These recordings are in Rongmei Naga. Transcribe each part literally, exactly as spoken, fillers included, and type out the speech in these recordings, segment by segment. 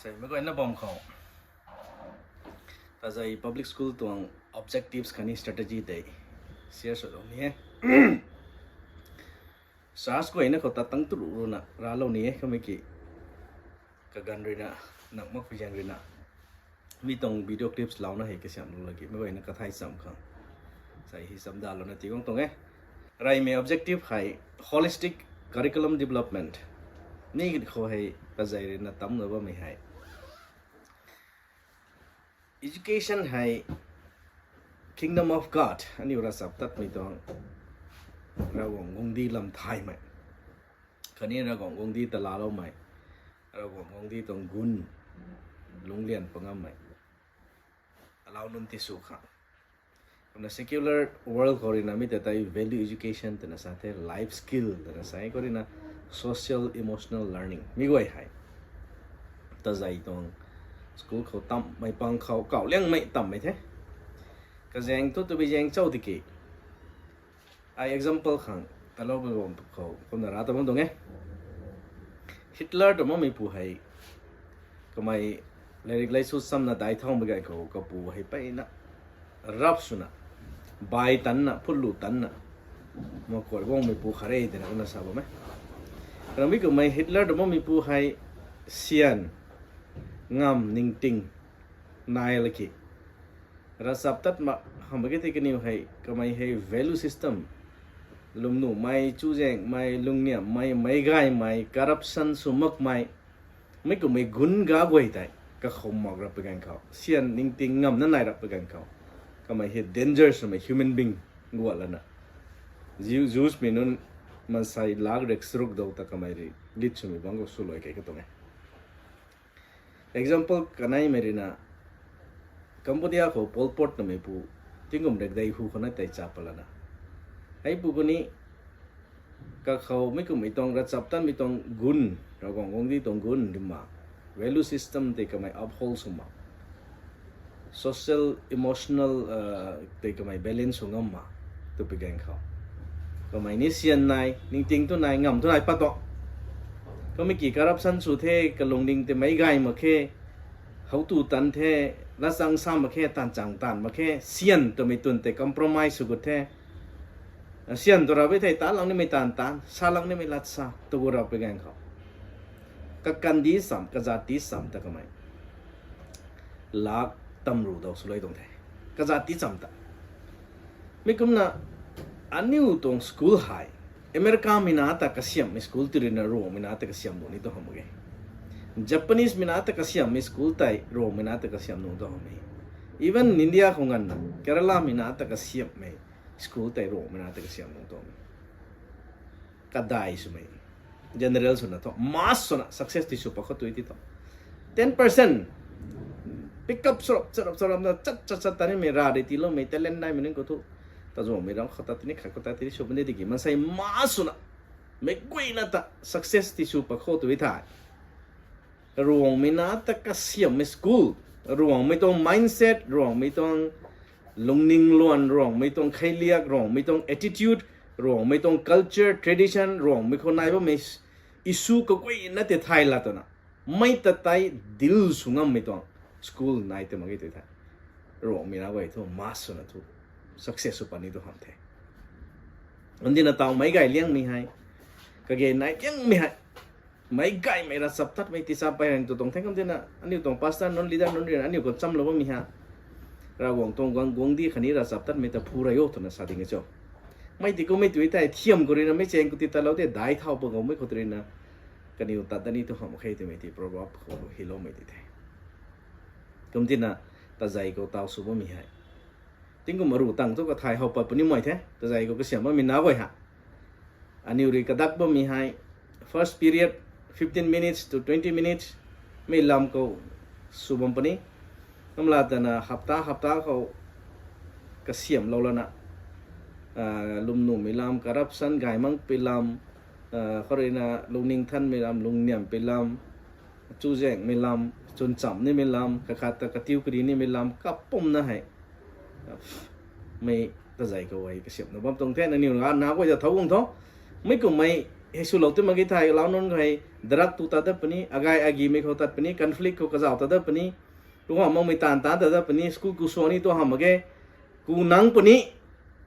Tei meic guayna bam khou, Tazei Public School tuang objectives khatni strategy tei share sw lou ni e. Sas guayna khou tat tang tu ruh ruina raclou ni e, kamei ki kaganv ruina, nang mak pui zaeng ruina, mi tuang video clips louna hei kasiamhlou laki meic guayna kathai cham khang, sai hi chamdalouna tiguang tuang e. Reymei objective hei holistic curriculum development. Mi khou hei Tazei ruina tamna bammei hei, education hei Kingdom of God, aniu ravchaptatmei tuang, Ravguangc guangcdic lam thaymei, khatni Ravguangc guangcdic ta laaloumei, Ravguangc guangcdic tuang gun lungclian pangammei, alau nunc tisw khang. Kumna secular world khou ruina mi ta tei value education twna sa the, life skill twna sa e, khou ruina social emotional learning. Mi guay hei Tazei tuang school khou tammei pang khou kauh liangmei tammei the. Kazaeng thu tabui zaeng chau tiki, ai example khang, talou bam khou kumna ra ta bam tuang e. Hitler tw makmeipu hei, kamei lairik laisu chamna dai thaumei ganv khou kapu hei mpeyna rap swna, bai tanna, phutlu tanna, makuat guangmeipu khat re twna kumna sa bam e. Ramei kummei Hitler tw makmeipu hei syan, ngamv, ningting nai laki, ravchaptat mak hamh mak ge tei kaniw hei kamei hei value system, lwmnuhmei, chuzaenghmei, lungniamhmei, meic gaymei, corruption sw makmei, mi kummei gun ga guay tei kakhou mak rap pui ganv khou, syan, ningting, ngamvna nai rap pui ganv khou, kamei hei danger swmei human being guat lana, Jews mei nunc maansei lak rek charuk dou ta kamei rui lit swmei bangc khou swluai kei ka tuang e. Example kaneimei ruina, Cambodia khou Pol Pot nameipu, tingkum rek dei hu khou na tei cha palana, heipu khou ni, kakhou mi kummei tuang ravchaptatmei tuang gun, Ravguangc guangcdic tuang gun rimba, value system tei kamei uphold sw mak, social, emotional tei kamei balance sw ngam mak, tw pui ganv khou, kamei ni syan nai, ningting tu nai, ngamv tu nai pat tu, kamei ki corruption sw the, kalungning tei meic gay mak khe, howtu tan the, latchang sa mak khe, taanv chang taanv mak khe, syan twmei twn tei compromise sw gut the. Syan tu rap e thei, taanc lak nimei taanv taanc, sa lak nimei lat sa, tw gu rap pui ganv khou, kakandih cham, kazat ti cham ta kamei lak tamru dou swluai tuang the, kazat ti cham ta. Mi kumna, aniu tuang school hei, Americamei na ta kasiamhmei school tei ruina Ruangmei na ta kasiam nuh ni tu hamh mak ge. Japanesemei na ta kasiamhmei school tei Ruangmei na ta kasiam nuh tu hamh e. Even India khou nganvna Keralamei na ta kasiamhmei school tei Ruangmei na ta kasiam nuh tu hamh e. Kadai swmei, general swna thu, mass swna success ti sw pat khou tui ti thu, ten percent pick up sw rap, sw rap, sw rapna chat chat chat ta nimei, rav rui tiiloumei talent naimei nunc khou thu, tazuangmei ram khou ta tini, khat khou ta tini sw puni tiki maansei mass swna, meic guayna ta success ti sw pat khou tui thei, Ruangmei na ta kasiamhmei school, Ruangmei tuang mindset, Ruangmei tuang lungning luan, Ruangmei tuang kheiliak, Ruangmei tuang attitude, Ruangmei tuang culture, tradition, Ruangmei khou nai bammei issue kaguayna tei thay la twna, mei ta tei deal sw ngammei tuang school nai tei mak ge tei the. Ruangmei na guay thu mass swna thu success sw pat ni tu hamh the. Kumtina taw meic gay liangmei hei, kage nai liangmei hei, meic gaymei ravchaptatmei ticha pei rang tu tuang the. Kumtina aniu tuang pastor nunc, leader nunc ruina aniu khou nchamlou bammei ha, Ravguangc tuang guang guangcdic khatni ravchaptatmei ta phu rey o twna sa ding e cho. Mei ti kummei tui thei thiam khou ruina meic chaeng khou ti tatlou de, dai thau pa guangmei khou tei ruina kaniw tat dat ni tu hamh khe twmei ti proverb khou hyloumei ti the. Kumtina Tazei khou taw sw bammei hei, tingkum aru tang thu kathay how pat puni mei the, Tazei khou kasiam bammei na guay ha. Aniu rui kadak bammei hei, first period, fifteen minutes to twenty minutes, mei lam khou sw bam puni. Kumla tana hapta hapta khou kasiamhlou lana, lwmnuhmei lam, corruption gay makpui lam, khou ruina lungning thanmei lam, lungniamhpui lam, chuzaenghmei lam, chwn chamh nimei lam, kakhat ta katiu kari nimei lam, kapumna hei, mei Tazei khou hei kasiamhna bam tuang the. Nangniw na guay ta thau guang tho. Mei kummei hei swlou ti mak ge thei, lau nunc khou hei drug tu ta dat puni, agay agimei khou tat puni, conflict khou kazauh ta dat puni, tu hamh makmei taanv taanc ta dat puni, school ku suang ni tu hamh mak ge, ku nang puni,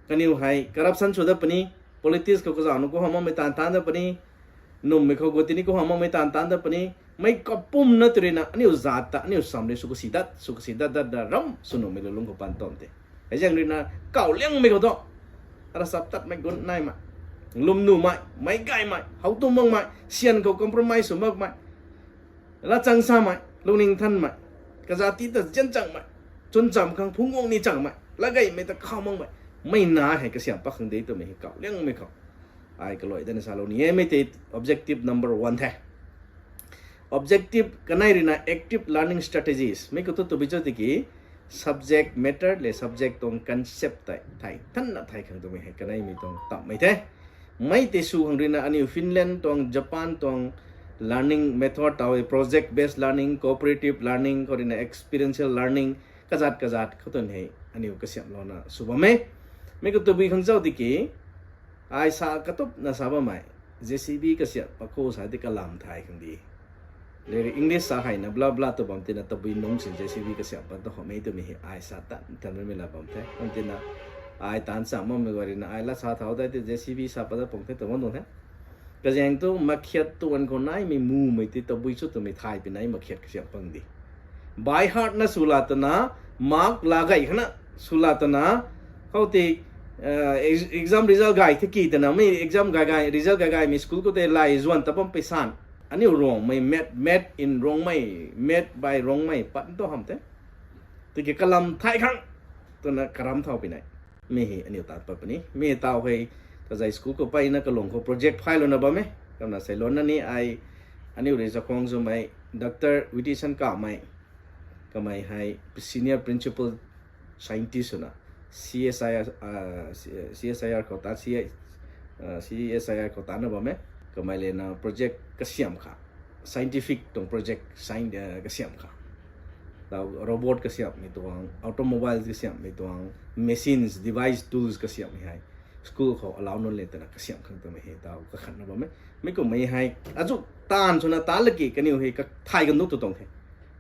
kaniw hei corruption sw dat puni, politics khou kazauh nu ku hamh makmei taanv taanc dat puni, nummei khou guti ni ku hamh makmei taanv taanc dat puni, mei kapumna tw ruina aniu zat ta aniu sam rui sw kasi dat, sw kasi dat dat da ram sw nuhmei lulung khou pan tom te. Hei zaeng ruina kawliangmei khou tu, ravchaptatmei gun naimei, lwm nuhmei, meic gaymei, how tu makmei, syan khou compromise sw makmei, latchang samei, lungning thanmei, kazat ti ta zian changmei, chwn cham khang phungc guang ni changmei, latgeymei ta khou makmei, mei na hei kasiam pat khang de twmei hei kawliangmei khou ai kaluai dana salou ni e. Mei tei objective number one the. Objective kanei ruina active learning strategies. Mei khou tu tabui cho tiki subject matter le subject tuang concept tei thay thanna thay khang twmei hei kaneimei tuang tammei the. Mei tei sw khang ruina aniu Finland tuang, Japan tuang learning method taw e, project based learning, cooperative learning, khou ruina experiential learning, kazat kazat khou tun hei aniu kasiamhlouna sw bam e. Mei khou tabui khang cho tiki, ai sa katupna sa bammei, J C B kasiam pa khou sa di kalam thay khang di. Lerik English sa heina bla bla tu bam tina tabui nungc sin J C B kasiam pa tu hamh e twmei hei ai sa tan tanmei la bam the. Bam tina ai taanv cham makmei guay ruina ai lat sa thau dai ti J C B sa pa dat pung the tw bam tuang the. Kazaeng tu makhiat tuan khou naimei mumei ti tabui cho twmei thay pi nai makhiat kasiam pang di. By heart na sw la twna, mark la gay khana sw la twna, khou ti, exam result gay the ki twna mei exam gay gay, result gay gaymei school khou tei lai zuan ta bam peisan, aniu Rongmei math, math in Rongmei, math by Rongmei pat tu hamh the. Tiki kalam thay khang twna karam thau pi nai. Mi hei aniu tat pat puni. Mi taw hei Tazei school khou peyna kalung khou project phaylouna bam e. Kumna seilouna ni ai aniu rui chakhwang swmei Doctor Witison Kamei, kamei hei senior principal scientist swna C S I R, C S I R khou ta, C S I R khou tana bam e. Kamei lena project kasiam kha, scientific tuang project kasiam kha, taw robot kasiammei tuang, automobile kasiammei tuang, machines, device, tools kasiammei hei school khou alau nunc le twna kasiam khang twmei hei taw kakhatna bam e. Mi kummei hei azuh taanv swna ta laki kaniw hei kathay kan du tu tuang the.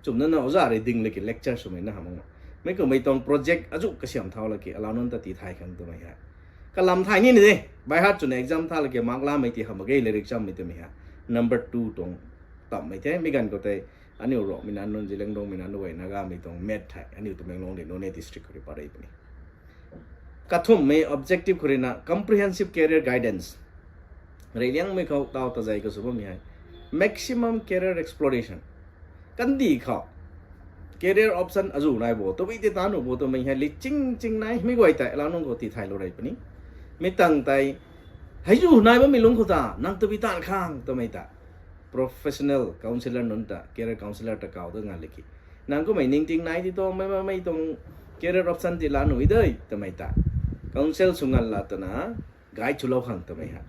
Chumna na oja rui ding laki lecture swmei na hamh mak. Mi kummei tuang project azuh kasiam thau laki alau nunc ta ti thay khang twmei hei kalam thay ni ni de. By heart swna exam tha laki mark lamei ti hamh mak ge, lerik chammei twmei hei number two tuang tammei the. Mi ganv khou tei aniu Rongmei na nunc, Zeliangrongmei na nunc guay Nagamei tuang math hei aniu Tamenglong le Noney district khou rui pat rei puni. Kathumhmei objective khou ruina comprehensive career guidance. Reyliangmei khou taw Tazei khou sw bammei hei maximum career exploration. Kandih khou career option azuh nai bo, tabui tei ta nuh bo twmei hei li ching ching nai, mi guay tei alau nunc khou ti thaylou rei puni. Mi tang tei hei zu nai bammei lungc khou ta nang tabui taanv khang twmei ta professional counsellor nunc ta, career counsellor ta kaw da nga laki, nang kummei ningting nai ti tuang, mei mei tuang career option ti la nuh de twmei ta counsel sw ngal la twna guide swlou khang twmei hei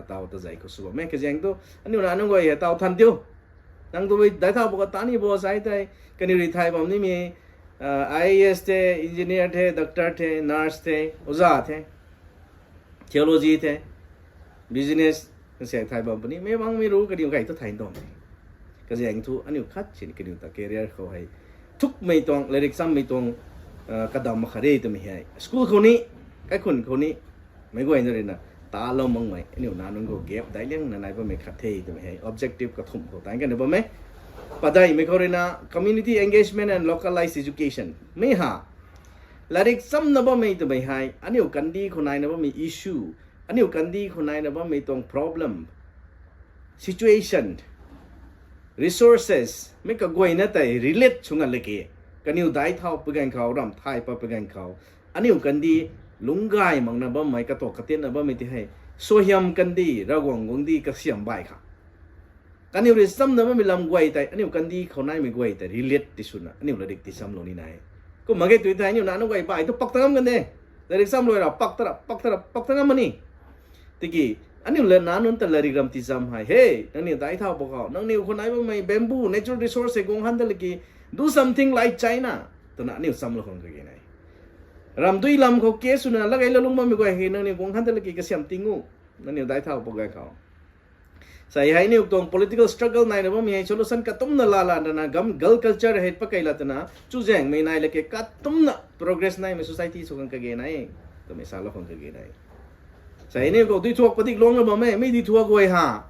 taw Tazei khou sw bam e. Kazaeng tu aniu na nunc guay hei taw than tiu. Nang tabui daic thau bo kata ni bo sai tei, kaniw rui thay bam nimei I A S the, engineer the, doctor the, nurse the, oja the, theology the, business, kasiak thay bam puni, mei bangmei ru kaniw gay tu thay tuang the. Kazaeng thu aniu khat sin kaniw ta career khou hei thukmei tuang, lerik chammei tuang kadam mak khat re twmei hei school khou ni, kaikhun khou ni, meic guayna ruina talou makmei aniu na nunc khou gap daic liangna nai bammei khat the twmei hei objective kathumh khou tan kana bam e. Padeihmei khou ruina community engagement and localized education. Mi ha, lerik chamna bammei twmei hei aniu kandih khou naina bammei issue, aniu kandih khou naina bammei tuang problem, situation, resources mei kaguayna tei relate sw nga laki, kaniw daic thau pui ganv khou, ramh thay pat pui ganv khou, aniu kandih lungc gay makna bammei, katuak katiatna bammei ti hei suaihiam kandih, Ravguangc guangcdic kasiam bai kha. Kaniw rui chamna bammei lam guay tei aniu kandih khou naimei guay tei relate ti swna aniu lerik ti chamlou ni nai. Kumna ge tui thei aniu na nunc guay bai tu pak ta ngam kan de. Lerik chamlou ra pak ta ra, pak ta ra, pak ta ngam mani. Tiki aniu le na nunc ta lerik ram ti cham hei, he, nangniw daic thau pw khou, nangniw khou nai bammei bamboo, natural resource hei guang han ta laki, do something like China twna aniu chamlou khang kage nai. Ramdui lam khou ke swna latgay lou lung bammei guay hei nangniw guang han ta laki kasiam ting u, nangniw daic thau pw ganv khou. Sei hei aniu tuang political struggle naina bammei hei solution katumna laa lana gam gal culture hei pakei la twna chuzaenghmei nai lake katumna progress naimei society sw khang kage nai twmei salou khang kage nai. Sei aniu khou duithuak padik luangna bam e, mei duithuak guay ha.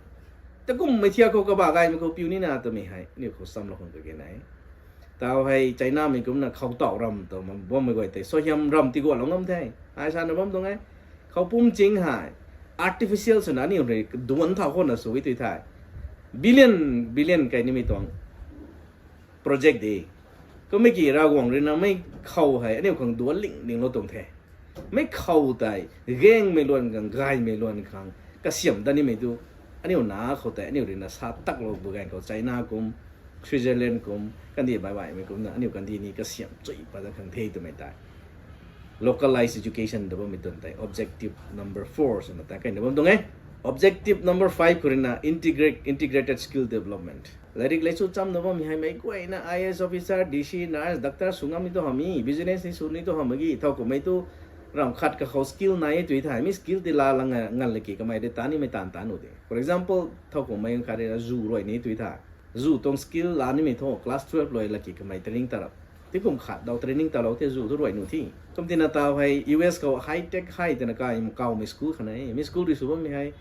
Takummei thiak khou kaba gaymei khou piu nina twmei hei aniu khou samlou khang kage nai. Tau hei Chinamei kumna khou tau ram tw bammei guay tei suaihiam ram tigualou ngam the. Ai sana bam tuang e. Khou pum ching hei artificial swna aniu rui duanc thau khona sw e tui the. Billion, billion kai nimei tuang project de. Kummei ki Ravguangc ruina mei khou hei aniu khang duanc ling linglou tuang the. Mei khou tei gangmei luan khang, gaymei luan khang kasiam dat nimei tu aniu na khou tei aniu ruina sa taklou bu ganv khou China kum, Switzerland kum, kandih baihbaihmei kumna aniu kandih ni kasiam chui pat dat khang the twmei tei localized education tw bammei tun tei objective number four swna ta kaina bam tuang e. Objective number five khou ruina integrate, integrated skill development. Lairik lei chu chamna bammei hei mei guayna I A S officer, D C, nurse, doctor sw ngammei tu hamh e, business ni sw ni tu hamh mak ge, thowkumhmei tu ram khat kakhou skill nai e tui the, mi skill ti laa la nga, ngan laki kamei de ta nimei taanv taanv nu de. For example, thowkumhmei khat rui zu ruai ni tui the. Zu tuang skill laa nimei thu class twelve luai laki kamei training ta rap. Tikum khat dau training talou the zu tu ruai nu the. Kum tina tau hei U S khou high tech hei twna kai kawmei school khat nai e. Mi school rui sw bammei hei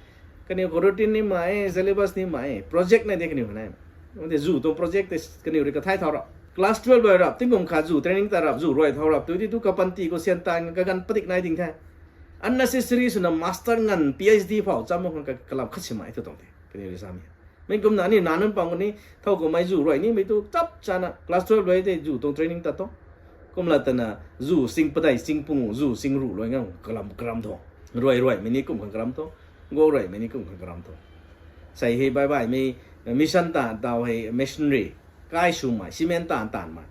kaniw khou routine ni mak e, syllabus ni mak e, project nai de kaniw khat nai. Kum tei zu tuang project tei kaniw rui kathai thau rap. Class twelve luai rap, tingkum khat zu training ta rap, zu ruai thau rap, tu ti tu kapanty khou syan tan kaganv padik nai ding the. Unnecessary swna master nganv P H D phou cham khang ka, kalam khat si mak e tu tuang the. Kaniw rui samei. Mei kumna aniu nac nunc pang khou ni, thowkumhmei zu ruai nimei tu chap chana class twelve luai tei zu tuang training tat tho. Kumla twna zu sing padeih sing pung, zu sing ruh luai ngang kalam karam tho. Ruai ruaimei ni kum khang karam tho. Go ruaimei ni kum khang karam tho. Sei hei baihbaihmei mission ta tau hei machinery kai swmei, cement taanv taanvmei.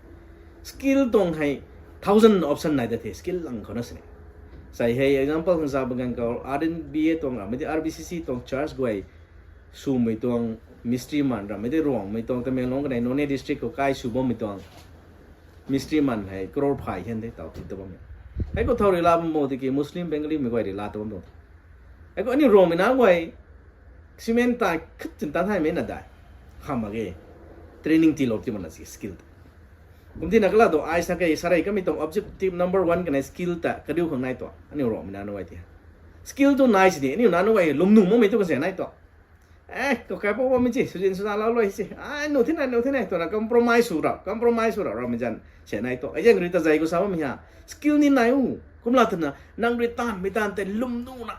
Skill tuang hei thousand option nai da the, skill lang khou na sini. Sei hei example khang sa bam ganv khou R N B A tuang rammei tei R B C C tuang church guay swmei tuang mistri man rammei tei Ruangmei tuang Tamenglong kanei Noney district khou kai sw bammei tuang mistri man hei crore phay hian de tau ti ta bammei. Hei khou thau rui laa bam bo tiki Muslim Bengalimei guay rui laa ta bam tuang. Hei khou aniu Ruangmei na guay cement ta khat chin tan thaymei na dai. Kham mak ge. Training tiilou ti mana si skill ta. Kum tina kala tu ai sa kei sarei kamei tuang objective number one kanei skill ta kariu khang nai tua. Aniu Ruangmei na nu guay ti. Skill tu nai sini aniu na nu guay lwm nuh makmei tu kan se nai tua. Eh, kakai pou bammei chi, swzin swna lau luai si. Ai, nu thi nai, nu thi nai, twna compromise sw rap, compromise sw rap, rammei zan se nai tua. Ai zaeng rui tazei khou sa bammei ha. Skill ni nai u, kumla twna, nang rui taanvmei taanv tei lwm nuhna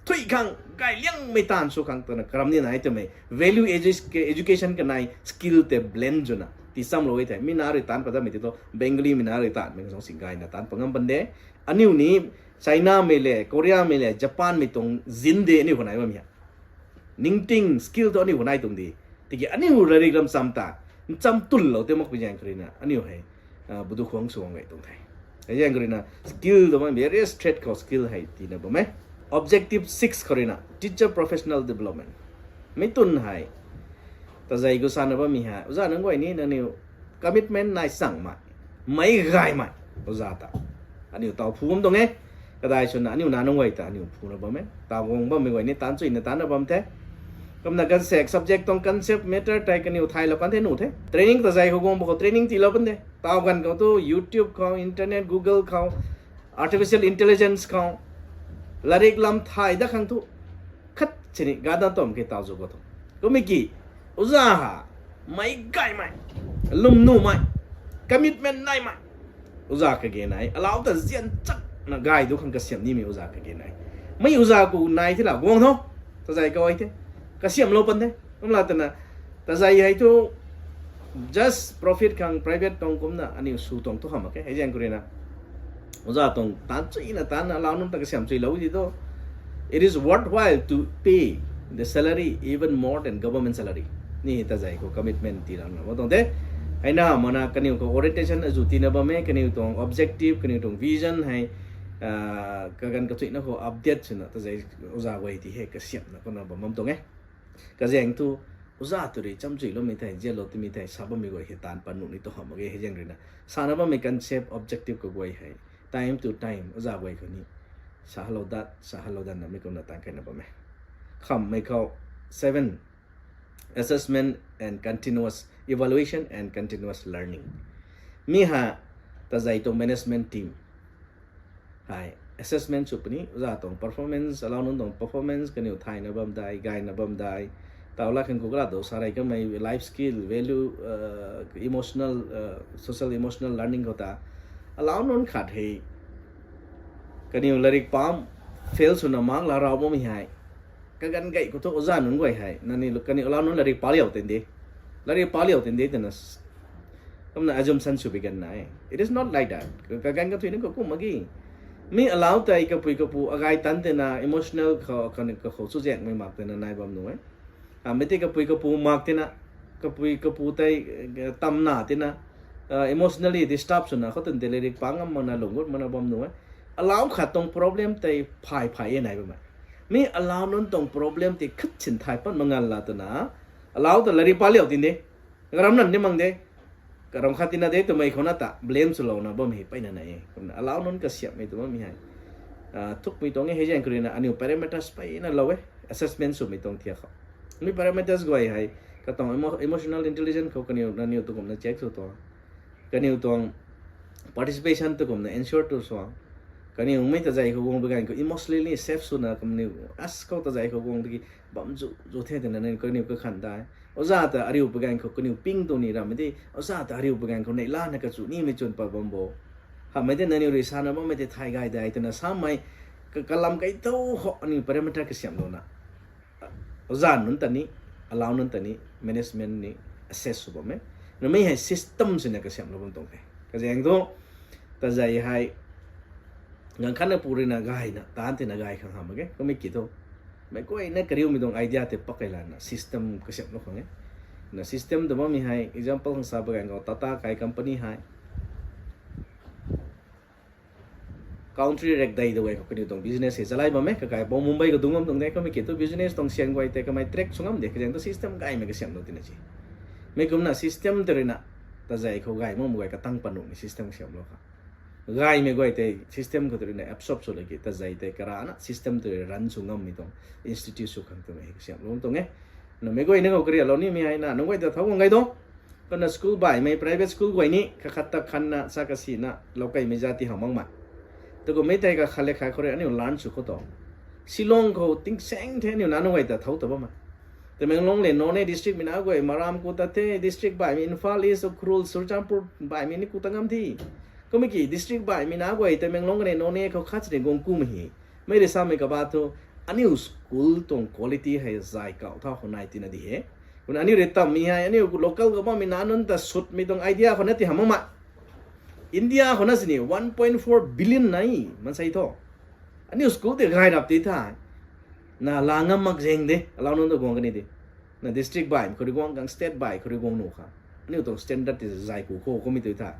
thui khang, gay liangmei taanv sw khang twna karam ni nai twmei value edu-, education kanei skill tei blend zwna tii chamlou e the. Mi na rui taanv pat datmei ti thu Bengalimei na rui taanvmei khang song si gayna taanv pat ngam pan de. Aniu ni Chinamei le, Koreamei le, Japanmei tuang zin de aniu khou nai bammei ha. Ningting skill thu aniu khou nai tuang di. Tiki aniu lairik lam cham ta, ncham tunlou tei makpui zaeng kha ruina aniu hei, ah, budu khuang sw guang gay tuang the. Hei zaeng kha ruina skill tw bam various trade khou skill hei tiina bam e. Objective six khou ruina teacher professional development. Mi tun hei tazei khou sana bammei hei oza nunc guay ni nangniw commitment nai changmei, meic gaymei oza ta aniu taw phu bam tuang e. Kadai swna aniu na nunc guay ta aniu phuna bam e. Taw guang bammei guay ni taanv chuina taanvna bam the. Kumna ganvsaekc subject tuang concept matter tei kaniw thaylou kan the nuh the. Training tazei khou guang ba khou training tiilou kan the. Taw ganv khou tu YouTube khou, internet, Google khou, artificial intelligence khou, lairik lam thay dat khang thu khat sini gada tom khe taw zu khou thu. Kummei ki, oza ha, meic gaymei, lwm nuhmei, commitment naimei oza kage nai, alau ta zian chakna gay du khang kasiam nimei oza kage nai. Mei oza khou nai thei la guang tho, tazei khou ai the, kasiamlou pan the. Kumla twna, tazei hei thu just profit khang private tuang kumna aniu sw tuang thu hamh mak khe. Hei zaeng kha ruina oza tuang taanv chuina taanvna alau nunc ta kasiam chuilou ti thu, it is worthwhile to pay the salary even more than government salary. Ni tazei khou commitment tiilana bam tuang the. Heina mana kaniw khou orientation azu tiina bam e, kaniw tuang objective, kaniw tuang vision hei, ah, kaganv kachuina khou update swna tazei oza guay ti hei kasiamna kumna bam bam tuang e. Kazaeng thu, oza tu rui cham chuiloumei thei, zianlou timei thei, sa bammei guay hei taanv pat nuh ni tu hamh mak ge. Hei zaeng ruina sana bammei concept, objective kaguay hei time to time oza guay khou ni sa halou dat, sa halou datna mi kumna taanv kaina bam e. Khamhmei khou seven, assessment and continuous evaluation and continuous learning. Mi ha tazei tuang management team hei assessment sw puni, oja tuang performance, alau nunc tuang performance, kaniw thayna bam dai, gayna bam dai, tau la khang kukla do sarai kamei life skill, value, uh, emotional, uh, social emotional learning khou ta alau nunc khat hei kaniw larik pam fail swna mark la rau bammei hei kaganv gay khou thu oja nunc guay hei nani kaniw alau nunc larik paliau tinde, larik paliau tinde twna s- kumna assumption sw bi ganv nai. It is not like that. Kaganv kathuina khou kum mak ge. Mi alau tei kapui kapu agay tan tina emotional khou, kaniw kakhou chuzaenghmei mak tina nai bam nuh e. Amei tei kapui kapu mak tina, kapui kapu tei, eh, tamna tina, uh, emotionally disturb swna khou tun tei larik pa ngam makna lungc gut makna bam nuh e. Alau khat tuang problem tei phay phay e nai bammei. Mi alau nunc tuang problem tei khat sin thay pat mangan la twna alau ta larik paliau tinde, karam nan ni mang de, karam khat tina de twmei khou na ta blame swlouna bam hei peyna nai e. Kumna alau nunc kasiamhmei tw bammei hei, ah, thukmei tuang e. Hei zaeng khou ruina aniu parameters peyna lou e, assessment swmei tuang thiak khou. Mi parameters guay hei katuang emo- emotional intelligence khou kaniw naniw tu kumna check sw tuang, kaniw tuang participation tu kumna ensure tu suang, kaniw mei tazei khou guang bi ganv khou emotionally safe swna kaniw as khou tazei khou guang tiki bam zu zu the twna naniw kaniw kakhan dai. Oja ta ariu bi ganv khou kaniw ping tu ni rammei di, oja ta ariu bi ganv khou neihlana kachu nimei chwn pat bam bo, hamei tei naniw rui sana bammei tei thay gay dai twna samei ka- kalam kai tou khou aniu parameter kasiamhlouna oja nunc ta ni, alau nunc ta ni, management ni assess sw bam e. Namei hei system swna kasiamhlou bam tuang the. Kazaeng thu tazei hei ganv khatna pu ruina gayna taanc tina gay khang hamh mak ge kummei ki thu, meic guayna kariumei tuang idea tei pak kei lana system kasiamhlou khang e. Na system tw bammei hei example khang sa bi ganv khou Tata kai company hei country rekdei dau gay khou kaniw tuang business hei chalai bam e. Kakai pou Mumbai khou dungc bam tuang de, kummei ki thu business tuang syan guay tei kamei track sw ngam de, kazaeng thu system gaymei kasiamhlou tina si. Mei kumna system tei ruina tazei khou gay makmei guay katang pat nuhmei system kasiamhlou kha. Gaymei guay tei system khou tei ruina absorb sw laki tazei tei karana system tei run sw ngammei tuang institute sw khang twmei hei kasiamhlou tuang e. Namei guayna khou karialou nimei hei na nunc guay ta thau guang gay tuang. Kumna school baihmei private school guay ni kakhat ta khanna sa kasina lou kaimei zat ti hamh makmei. Takummei tei kakhat le khat khou rui aniu learn sw khou tuang. Shillong khou tingsaeng the aniu na nunc guay ta thau ta bammei. Tamenglong le Noney district mei na guay Maram ku ta the, district baihmei Imphal East, Ukhrul, Churachandpur baihmei ni ku ta ngam the. Kummei ki district baihmei na guay Tamenglong kane Noney khou khat sini guang kumei hi. Mei rui samei kaba thu aniu school tuang quality hei zay kau thau khou nai tina di he. Kumna aniu rui tammei hei aniu local khou bammei na nunc ta sutmei tuang idea khou na ti hamh makmei. India khou na sini one point four billion nai mansei thu. Aniu school tei gay rap ti the. Na la ngam mak zaeng de, alau nunc ta guang kani de. Na district baih khou rui guang khang, state baih khou rui guang nuh khang. Aniu tuang standard tei zay ku khou kummei tu the.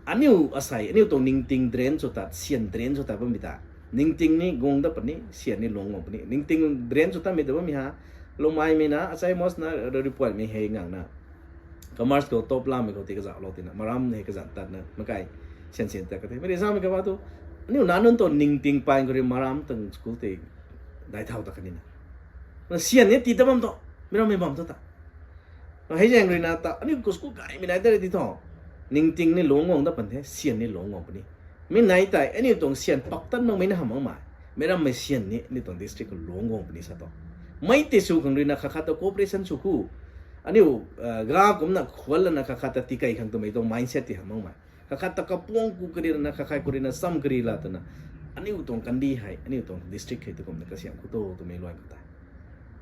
Aniu asei, aniu tuang ningting drain sw tat, syan drain sw tat bammei ta. Ningting ni guang dat puni, syan ni lung guang puni. Ningting drain sw tatmei ta bammei ha. Lumaimei na, achai mos na, ripuanmei hei ngangna commerce khou top lamei khou ti kazauhlou tina, Maram hei kazanc tatna makai syan syan tat ka the. Mei rui samei kaba thu, aniu na nunc tuang ningting pan khou rui Maram tuang school tei dai thau ta kanina. Na syan ni ti ta bam thu, mei rammei bam thu ta. Hei zaeng ruina ta aniu khou school gaymei nai ta rui ti thu, ningting ni lung guang dat pan the, syan ni lung guang puni. Mi nai tei aniu tuang syan pak tan makmei na hamh makmei. Mei rammei syan ni aniu tuang district khou lung guang puni sa tu. Mei tei sw khang ruina khat khat ta cooperation sw khu. Aniu, ah, ga kumna khuan lana khat khat ta tikei khang twmei tuang mindset ti hamh makmei. Khat khat ta kapuang ku kari lana khat khat khou ruina cham kari la twna aniu tuang kandih hei, aniu tuang district hei tu kumna kasiamh khou tu twmei luan khou tei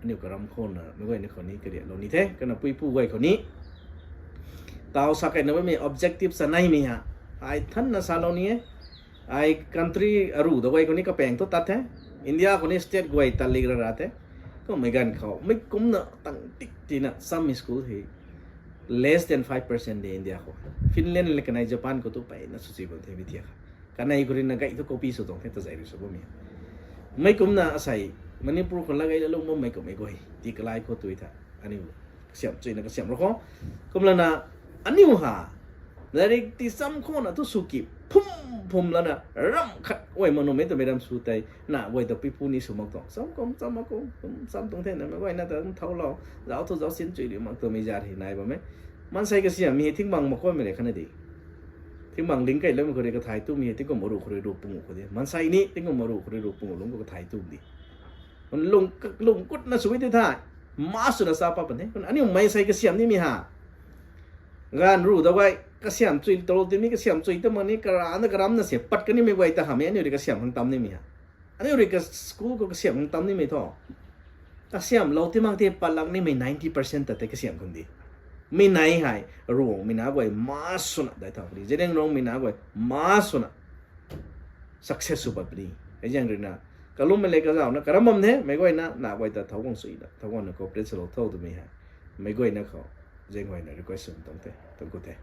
aniu karam khou na mei guayna khou ni karialou ni the, kana puipu guay khou ni. Tau sa kaina bammei objective sa naimei ha. Ai thanna salou ni e. Ai country aru da guay khou ni kapaeng thu tat the. India khou ni state guay tat lik ra ra the. Kummei ganv khou mei kumna tang tik tina chammei school hei less than five percent de India khou. Finland le kanei Japan khou tu peyna sw chui bam the mi thiak kha. Kanei khou ruina gay thu copy sw tuang the tazei rui sw bammei. Mei kumna asei Manipur khou la gay la lung bammei kummei guay ti kalai khou tui tha. Aniu kasiamh chuina kasiamh rou khou. Kumlana aniu ha Lairik ti cham khou na thu sw ki phum phum lana ram khat guay mak nuhmei twmei ram sw tei, na guay ta pipu ni sw mak tuang. Cham kum cham mak kum, kum cham tuang the na, meic guayna ta kum thau lou, zauc thu zauc sin chui ri mak twmei zat hei nai bam e. Maansei kasiam mi hei thing bang mak kuaymei rui khatna di. Thing bang ling kei loumei khou rui kathay tumei hei tingkum aruh khou rui ruh pung khou di. Maansei ni tingkum aruh khou rui ruh pung lungc khou kathay tum di. Lung, lung kutna sw e tei tha. Ma swna sa pa pan the. Aniu maansei kasiam nimei ha. Ganv ruh dau gay, kasiam chui tau timei, kasiam chui ta mak ni, karana karamna si pat kanimei guay ta hamhmei, aniu rui kasiam khang tam nimei ha. Aniu rui ka school khou kasiam khang tam nimei thu. Kasiam lou ti mak tei patlak nimei ninety percent ta tei kasiam khang di. Mi nai hei, Ruangmei na guay ma swna dai thau puni, Zeliangrongmei na guay ma swna success sw pat puni. Hei zaeng ruina, kalummei le kazauhna karam bam the, meic guayna, na guay ta thau guang suina, thau guangna cooperate swlou tho twmei hei. Meic guayna khou, zaeng guayna request sw tuang the, tuang khou the.